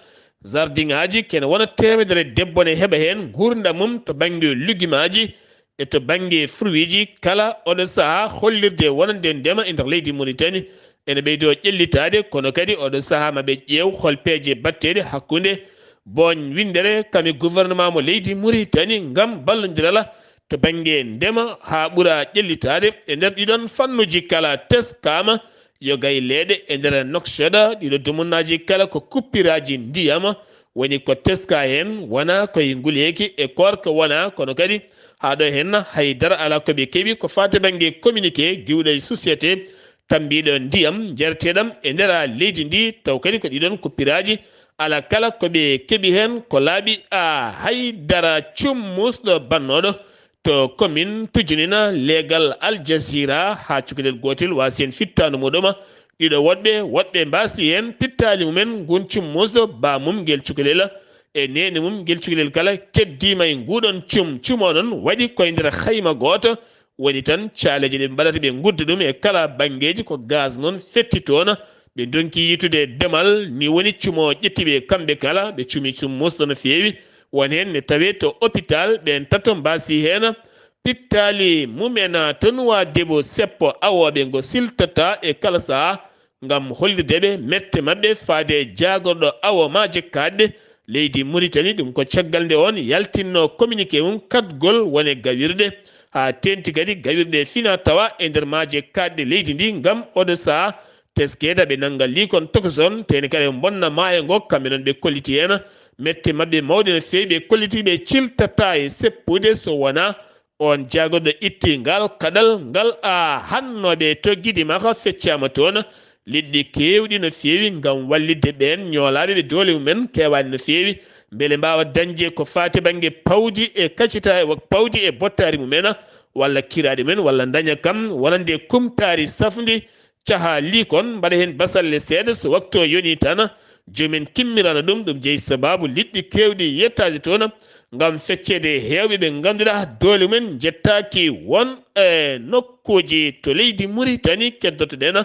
jardinŋaaji, kene wona teemedere debbo ne heɓa heen nguurndam mum to bannge lugimaaji e to bannge fruitji. Kala oɗo sahaa hollirde wonande ndema e nder leydi Mauritanie ene ɓeydo ƴellitaade, kono kadi oɗo sahaa ma ɓe ƴeew hol peeje batteeɗe hakkunde booñ winndere kam e gouvernement mo leydi Mauritanie ngam ballondiral to bannge ndema haa ɓura ƴellitaade. E nder ɗiɗon fannuuji kala teskaama yoga e leeɗe e nder Nouakchott. Ɗiɗo dumunnaaji kala ko kuppiraaji ndiyam woni ko teskaa heen, wonaa koye nguleeki e koorka wonaa, kono kadi haa ɗo heen hay dara alaa ko ɓe keɓi ko faati bannge communiqué giwɗo e société tammbiiɗo ndiyam njareteeɗam e nder leydi ndi, taw kadi ko ɗiɗon kuppiraaji alaa kala ko ɓe keɓi heen ko laaɓi a hay dara. Cummusɗo bannooɗo to commune Tujunina leegal Al Jazeera haa cukalel gootel waasi heen fittaandu muɗum. Ɗiɗo woɗɓe, woɗɓe mbaasi heen pittaali mumen. Ngun cummusɗo baamum ngel cukalel e neene mum, ngel cukalel kala keddiima e nguuɗoon cum. Cumo noon waɗi koye nder hayma gooto, woni tan caaleeje ɗe mbaɗata ɓe ngudda ɗum e kala banngeeji, ko gaz noon fetti toon. Ɓe ndonki yiytude demal, ni woni cumo ƴetti ɓe kamɓe kala, ɓe cumi cum musɗo no feewi. Won heen ne tawee to hôpital, ɓeen tato mbaasi heen pittaali mumen to Nuwaadibu, seppo awooɓe ngo siltata e kala sahaa ngam hollirde ɓe mette maɓɓe faade e jaagorɗo awo maaje kaaɗɗe leydi Muritani. Ɗum ko caggal nde oon yaltinnoo communiqué mum kaɗgol wone gawirɗe, haa teeŋti kadi gawirɗe fina tawa e nder maaje kaaɗɗe leydi ndi ngam oɗo sahaa teskeede ɓe nannga liikon tokoson, teeŋti kadi ɓe mbonna maayo ngo, kamɓe noon ɓe kolliti heen mette maɓɓe mawɗe no feewi, ɓe kolliti ɓe ciltataa e seppude so wonaa oon jaagorɗo itti ngal kaɗal ngal, a hannooɓe to Gidi Maxa feccaama toon liɗɗi keewɗi no feewi ngam wallitde ɓeen ñoolaaɓe ɓe doole mumen keewaani no feewi, mbele mbaawa dañde ko faati bannge pawdi e kaccita-, pawdi e bottaari mumen, walla kiraaɗi mumen, walla ndaña kam wonande kumtaari safndi, caha liikon, mbaɗa heen basalle seeɗa, so waktu o yonii tan, joomen kimmirana ɗum. Ɗum jeyi sabaabu liɗɗi keewɗi yettaade toon ngam fecceede e heewɓe ɓe ngannduɗaa doole mumen njettaaki won e nokkuuji to leydi Muritani. Keddoto-ɗen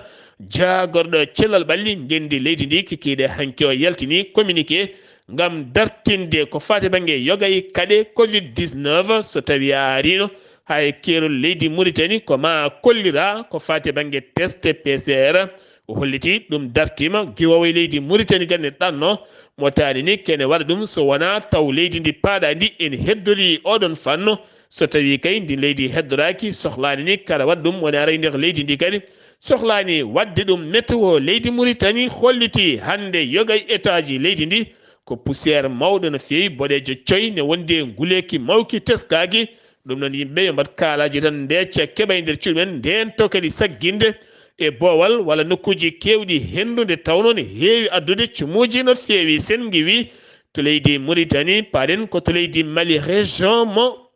jaagorɗo cellal ɓalli ngenndi leydi ndi, kikiiɗe hanki o yaltini communiqué ngam dartinde ko faati bannge yoga e kaɗe covid dix-neuf, so tawii a ariino haa e keerol leydi Muritani, ko maa kollira ko faati bannge test P C R. O holliti ɗum dartiima, giwoowo e leydi Muritani kadi ne ɗanno mo taani ni kene waɗa ɗum so wonaa taw leydi ndi paaɗaa ndi ene heddorii oɗon fannu. So tawii kay ndi leydi heddoraaki, sohlaani ni kala waɗa ɗum woni ara e nder leydi ndi kadi, sohlaani waɗde ɗum. Météo leydi Muritani holliti hannde yoga e étage leydi ndi ko poussière mawɗo no feewi, boɗeejo coy ne wondi e nguleeki mawki teskaaki. Ɗum noon yimɓe yo mbaɗ kaalaaji tan, mbeecca keɓa e nder cuuɗi men, ndeento kadi sagginde e boowal walla nokkuuji keewɗi henndu, nde tawnoo ne heewi addude cumuuji no feewi. Sen ngiwi to leydi Muritani, paaɗen ko to leydi Mali, région mo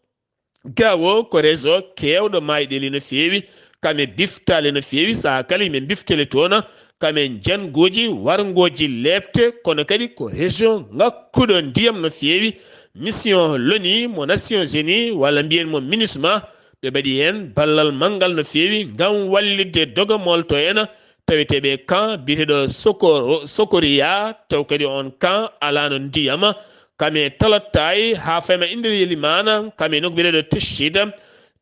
Gaawo, ko région keewɗo maayɗeeli no feewi, kam e biftaali no feewi, sahaa kala yimɓe biftele toon, kam e njannguuji, warngooji leepte, kono kadi ko région ŋakkuɗo ndiyam no feewi. Mission loni mo Nations Unies, walla mbiyen mo MINUSMA, ɓe mbaɗi heen ballal manngal no feewi ngam wallitde doga molto en, taweteeɓe camp biyeteeɗo Sokoro-, Sokoria, taw kadi oon camp alaano ndiyam, kam e Talattay, haa fayma e nder Yelimana, kam e nokku biyeteeɗo Tishida,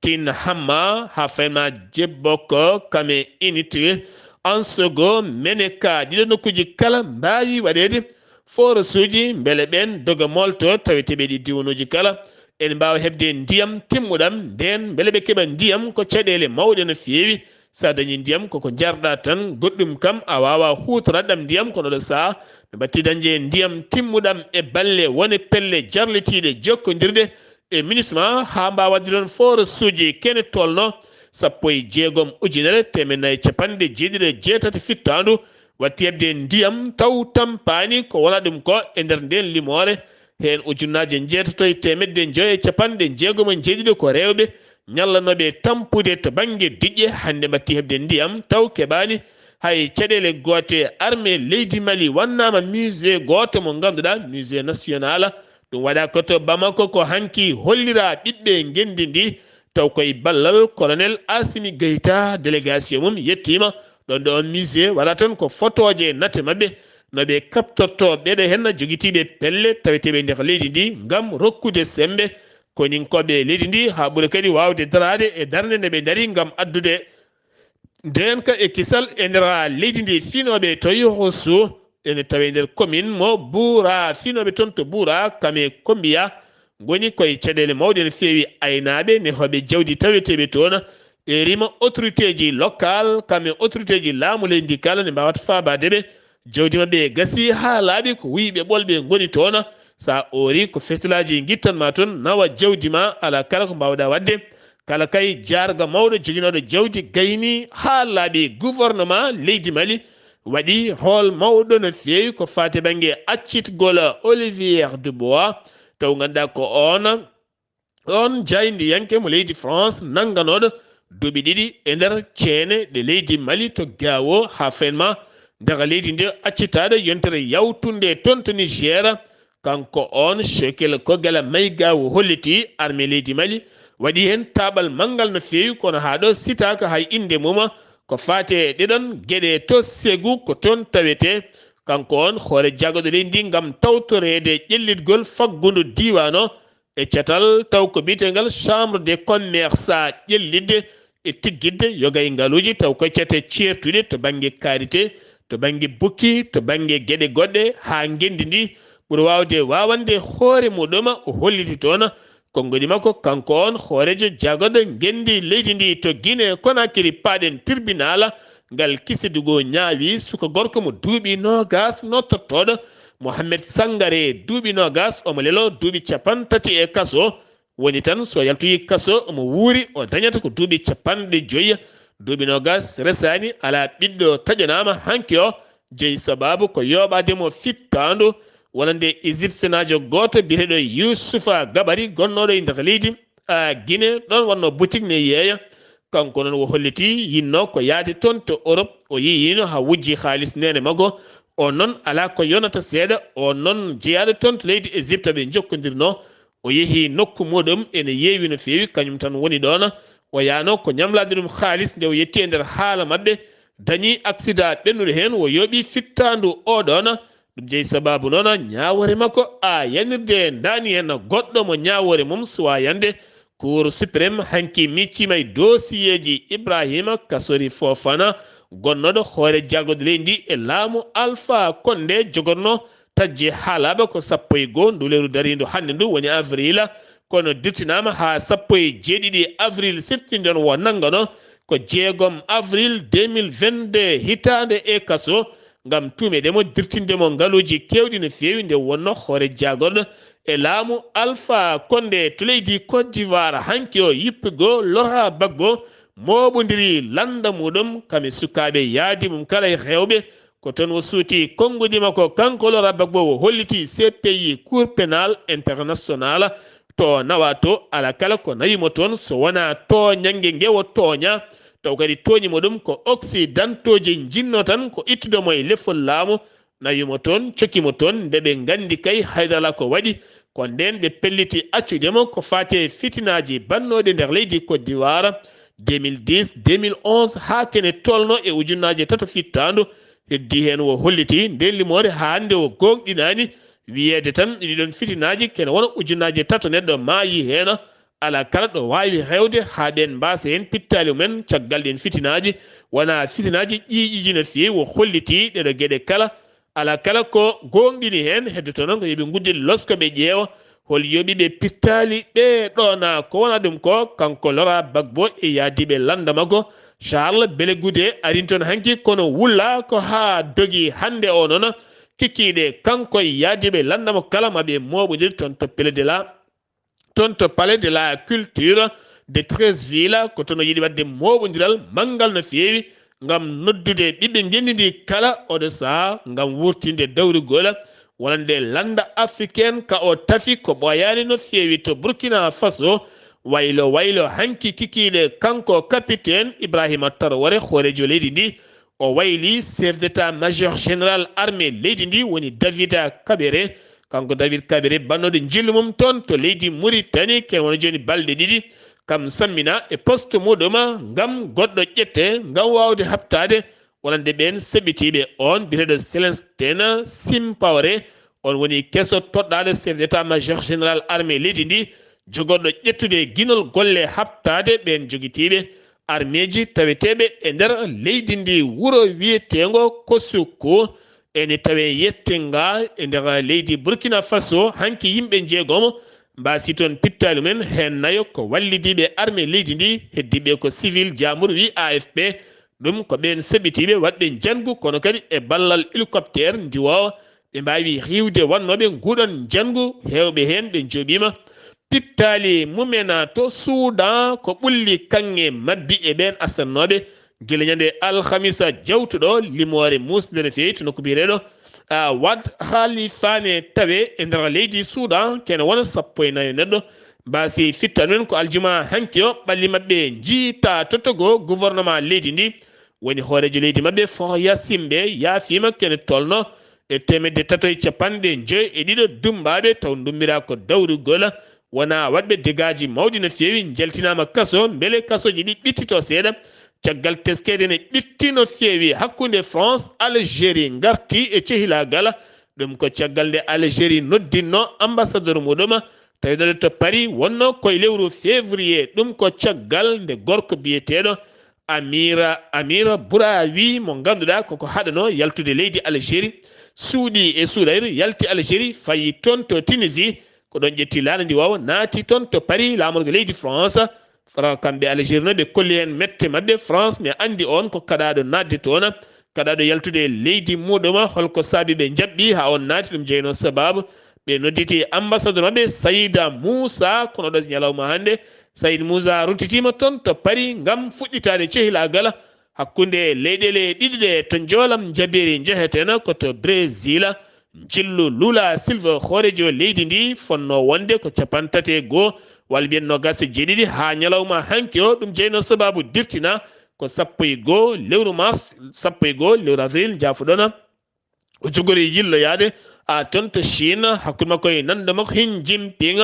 Tin Hamma, haa fayma Jebboko, kam e Init, Ansogo, Meneka, ɗiɗo nokkuuji kala mbaawi waɗeede forasuuji mbele ɓeen doga molto, taweteeɓe ɗi diwanuuji kala ene mbaawa heɓde ndiyam timmuɗam. Ndeen mbele ɓe keɓa ndiyam ko caɗeele mawɗe no feewi. So a dañii ndiyam koko njarɗa tan, goɗɗum kam a waawaa huutoraade ɗam ndiyam, kono ɗo sahaa ɓe mbaɗti dañde ndiyam timmuɗam e balle wone pelle jarlitiiɗe jokkondirɗe e MINUSMA haa mbaawa waɗde ɗoon forasuuji kene tolno sappo e jeegom ujunere teemedde nayi capanɗe jeeɗiɗi e jeetati fittaandu, waɗti heɓde ndiyam taw tampaani ko wona ɗum ko e nder ndeen limoore. Heen ujunnaaje njeetato e teemedde njoyo e capanɗe jeegom e jeeɗiɗo ko rewɓe ñallanooɓe tampude to bannge diƴƴe, hannde mbaɗti heɓde ndiyam taw keɓaani hay caɗeele goote. Armée leydi Mali wannaama musée gooto mo ngannduɗaa, musée national, ɗum waɗaa ko to Bamako, ko hanki holliraa ɓiɓɓe ngenndi ndi, taw koye ballal colonel Assimi Goïta, délégation mum yettiima ɗoon ɗo musée, waɗaa toon ko fotooje nate maɓɓe, no ɓe kaɓtortoo ɓeeɗo heen jogitiiɓe pelle taweteeɓe nder leydi ndi ngam rokkude semmbe koninkooɓe leydi ndi, haa ɓura kadi waawde daraade e darnde nde ɓe ndarii ngam addude ndeenka e kisal e nder leydi ndi. Finooɓe to Yoroso ene tawee nder commune mo Buura. Finooɓe toon to Buura, kam e Kombiya, ngoni koye caɗeele mawɗe no feewi. Aynaaɓe, nehooɓe jawdi taweteeɓe toon, ɓe rima autorité ji local, kam e autorité ji laamu leydi ndi kala ne mbaawata faabaade ɓe. Jawdi maɓɓe gasii haa laaɓi, ko wuyɓe ɓolɓe ngoni toon. So a oorii, ko fetelaaji ngittan ma toon, nawa jawdi ma, alaa kala ko mbaawɗaa waɗde. Kala kay jaarga mawɗo joginooɗo jawdi gayni haa laaɓi. Gouvernement leydi Mali waɗi rôle mawɗo no feewi ko faati bannge accitgol Olivier Dubois, taw ngannduɗaa ko oon, oon jaayndiyanke mo leydi France nannganooɗo duuɓi ɗiɗi e nder ceene ɗe leydi Mali to Gaawo haa fenma daga leydi ndi accitaaɗo yontere yawtunde toon to Niger. Kanko on Shekil Kogala Mayga o holliti armée leydi Mali waɗi heen taaɓal manngal no feewi, kono haa ɗo sitaaka hay innde mum. Ko faati e ɗeɗon geɗe to Segu ko toon tawetee. Kanko on hoore jagguɗo leydi ndi ngam tawtoreede ƴellitgol faggundu diiwaan o e catal taw ko biyeteegal Chambre de Commerce ƴellitde e tiggitde yoga e ngaluuji taw koye cate ceertuɗe to bannge karité, to bannge bukki, to bannge geɗe goɗɗe haa ngenndi ndi ɓuri waawde waawande hoore muɗum. O holliti toon konnguɗi makko kanko on hooreejo jagguɗo ngenndi leydi ndi to Guinée Conakry paaɗen tribunal ngal Kisedugo ñaawi suka gorko mo duuɓi noogas nodtortooɗo Mohamed Sangare duuɓi noogas omo leloo duuɓi cappanɗe tati e kaso. Woni tan so yaltoyi kaso omo wuuri o dañata ko duuɓi cappanɗe joyi. Duuɓi noogas resaani alaa ɓiɗɗo taƴanaama hanki o. Jeyi sabaabu ko yooɓaade mo fittaandu wonande Égyptienaajo gooto biyeteeɗo Yusufa Gabari gonnooɗo e nder leydi Guinée ɗoon wonnoo boutique ne yeeya. Kanko noon o holliti yinnoo ko yahde toon to Europe. O yehiino haa wujji haalis neene makko. O noon alaa ko yonata seeɗa. O noon jeyaaɗo toon to leydi Égypte ɓe njokkondirnoo. O yehi nokku muɗum ene yeewi no feewi, kañum tan woni ɗoon. O yahnoo ko ñamlaade ɗum haalis nde o yetti e nder haala maɓɓe. Dañi aksida ɓennuɗo heen, o yooɓi fittaandu o ɗoon. Ɗum jeyi sabaabu noon ñaawoore makko a yanirde ndaani heen goɗɗo mo ñaawoore mum suwaa yande. Cour suprême hanki micciima e dosiyeeji Ibrahima Kasori Fofana, gonnooɗo hoore jagguɗo leydi ndi e laamu Alpha Condé jogornoo tajje haalaaɓe ko sappo e goo ndu lewru dariindu hannde ndu woni avril, kono dirtinaama haa sappo e jeeɗiɗi avril siftinɗen o nanngano ko jeegom avril deux mille vingt-deux hitaande e kaso ngam tuumeede mo dirtinde mo ngaluuji keewɗi no feewi nde wonnoo hoore jagguɗo e laamu Alpha Condé to leydi Côte d'Ivoire hanki o yippigo Laurent Gbagbo mooɓondiri lannda muɗum kam e sukaaɓe yaadi mum kala e heewɓe. Ko toon o suuti konnguɗi makko kanko Laurent Gbagbo o holliti C P I Cour pénal international to nawa to alaa kala ko nawi mo toon so wonaa tooñannge nge o tooña taw kadi tooñi mo ɗum ko occidentooji njinnoo tan ko ittude mo e lefol laamu. Nawi mo toon, coki mo toon, nde ɓe nganndi kay haydara alaa ko waɗi, ko ndeen ɓe pelliti accude mo ko faati e fitinaaji bannooɗi nder leydi Côte d'Ivoire deux mille dix, deux mille onze, haa kene tolno e ujunnaaje tato fittaandu. Heddi heen o holliti ndeen limoore haa hannde o gooŋɗinaani wiyeede tan ɗiɗon fitinaaji kene wona ujunnaaje tato neɗɗo maayi heen. Alaa kala ɗo waawi heewde haa ɓeen mbaasa heen pittaali mumen caggal ɗeen fitinaaji. Wonaa fitinaaji ƴiiƴiiji no feewi o holliti ɗeɗo geɗe kala. Alaa kala ko gooŋɗini heen, heddoto noon ko yo ɓe nguddit losko ɓe ƴeewa hol yooɓi ɓe pittaali ɓee ɗoona ko wona ɗum ko kanko Laurent Gbagbo e yaadiiɓe lannda makko. Charles Blé Goudé arin toon hanki kono wulla ko haa dogi hannde o noon kikiiɗe kanko e yaadiiɓe lannda makko kala ma ɓe mooɓondir toon to Palais de la toon to Palais de la Culture de Treichville ko toon o yiɗi waɗde mooɓondiral manngal no feewi ngam noddude ɓiɓɓe ngenndi ndi kala oɗo sahaa ngam wurtinde dawrugol wonande lannda africaine ka o tafi ko ɓooyaani no feewi to Burkina Faso. Waylo waylo hanki kikiiɗe kanko capitaine Ibrahima Traoré hooreejo leydi ndi o wayli chef d'état major général armée leydi ndi woni David Kabéré. Kanko David Kabéré bannooɗo njillu mum toon to leydi Mauritanie kene wona jooni balɗe ɗiɗi. Kam sammina e poste muɗum ngam goɗɗo ƴette ngam waawde haɓtaade wonande ɓeen seɓɓitiiɓe. On biyeteeɗo Célestin Simpawré, on woni keso toɗɗaaɗo chef d'état major général armée leydi ndi jogorɗo ƴettude ginol golle haɓtaade ɓeen jogitiiɓe armeeji taweteeɓe e nder leydi ndi. Wuro wiyeteengo Kosuku ene tawee yettinga e nder leydi Burkina Faso. Hanki yimɓe njeegomo mbaasi toon pittaali mumen, heen nayo ko wallidiiɓe armée leydi ndi, heddiiɓe ko civil, jaamur wi A F P. Ɗum ko ɓeen seɓɓitiiɓe waɗɓe njanngu kono kadi e ballal hélicoptère ndiwoowo ɓe mbaawi riiwde wannooɓe nguuɗoon njanngu. Heewɓe heen ɓe njooɓiima pittaali mumen to Suudan ko ɓulli kaŋŋe mabbi e ɓeen asannooɓe gila ñande alhamisa jawtuɗo. Limoore muusde no feewi to nokku biyeteeɗo Wad Khalifa ne tawee e nder leydi Suudan kene wona sappo e nayo neɗɗo mbaasi fittaani men ko aljuma hanki o. Ɓalli maɓɓe njiita tottogo gouvernement leydi ndi woni hooreejo leydi maɓɓe Faure Gnassingbé yaafiima kene tolno e teemedde tato e capanɗe joy e ɗiɗo dummbaaɓe, taw ndummbiraa ko dawrugol. Wonaa waɗɓe degaaji mawɗi no feewi, njaltinaama kaso, mbele kasooji ɗi ɓittitoo seeɗa. Caggal teskeede ne ɓitti no feewi hakkunde France, Algérie ngarti e cehilaagal. Ɗum ko caggal nde Algérie noddinnoo ambassadeur muɗum, tawiɗo to Paris wonnoo ko e lewru février. Ɗum ko caggal nde gorko biyeteeɗo Amira, Amira Bouraoui, mo ngannduɗaa koko haɗanoo yaltude leydi Algérie, suuɗii e suuɗayru, yalti Algérie, fayi toon to Tunisie. Ko ɗoon ƴetti laaɗe ndi wawa, naati toon to Paris, laamorgo leydi France. Fra-, kamɓe Algérie noon, ɓe kolli heen mette maɓɓe. France ne anndi oon ko kaɗaaɗo naatde toon, kaɗaaɗo yaltude e leydi muɗum. Holko saabi ɓe njaɓɓi haa oon naati? Ɗum jeynoo sabaabu ɓe nodditi ambassadeur maɓɓe, Saïda Moussa, kono ɗo ñalawma hannde, Saïd Moussa ruttitiima toon to Paris ngam fuɗɗitaade cehilaagal hakkunde leyɗeele ɗiɗi ɗe to njoolam njabeeri njeheteno, ko to Brésil. Njillu Lula Silva, hooreejo leydi ndi, fonnoo wonde ko cappanɗe tati e goo, walla mbiyen noogaas e jeeɗiɗi haa ñalawma hanki o. Ɗum jeynoo sabaabu dirtina ko sappo e goo lewru mars, sappo e goo lewru avril, njaafoɗon. O jogori yilloyaade, a, toon to Chine, hakkunde makko e nanndo makko Xi Jinping,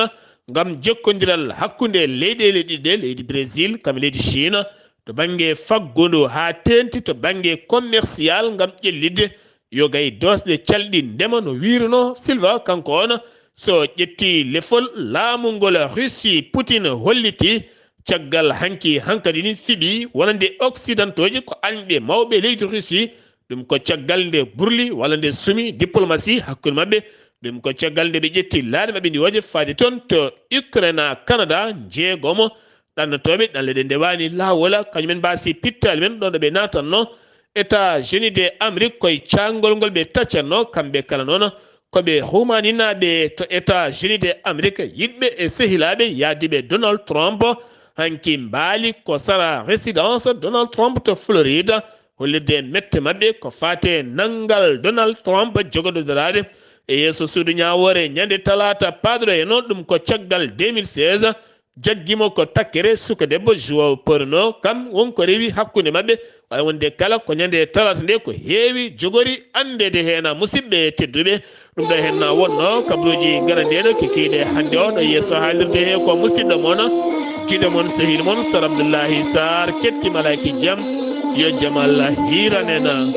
ngam jokkondiral hakkunde leyɗeele ɗiɗi ɗe, leydi Brésil kam e leydi Chine, to bannge faggundu, haa teeŋti to bannge commercial, ngam ƴellitde yoga e doosɗe calɗi ndema no wiirunoo. Silva, kanko oon, so ƴetti lefol laamu ngol Russie, Poutine holliti caggal hanki hankadi ni fiɓi wonande occidentooji ko añɓe mawɓe leydi Russie. Ɗum ko caggal nde burli walla nde sumi diplomasi hakkunde maɓɓe. Ɗum ko caggal nde ɓe ƴetti laaɗe maɓɓe ndi waje faade toon to Ukraine, Canada, njeegomo ɗannotooɓe ɗanle ɗe ndewaani laawol, kañumen mbaasi pittaali men ɗoon ɗo ɓe naatanno. États-Unis de Amérique koye caangol ngol ɓe taccatno, kamɓe kala noon ko ɓe humaninaaɓe to États-Unis de Amérique, yiɗɓe e sehilaaɓe yaadiiɓe Donald Trump. Hanki mbaali ko sara résidence Donald Trump to Floride, hollirde e mette maɓɓe ko faate nanngal Donald Trump jogodo daraade e yeeso suudu ñaawoore ñande talaata paaɗo e noon, ɗum ko caggal deux mille seize. Jaggimo ko takkere suka debbo João Porno, kam won ko rewi hakkunde maɓɓe. Wawi wonde kala ko ñande talaata nde ko heewi jogori anndede heen, musidɓe tedduɓe. Ɗum ɗo heen na wonno kabaruuji garaniiɗo kikiiɗe hannde o ɗo yeeso haalirde he ko musidɗo mon, jiɗo mon, sehil mon, Sar Abdullahi Sar, keɗki malaaki jam, yo jam Allah hiiran en.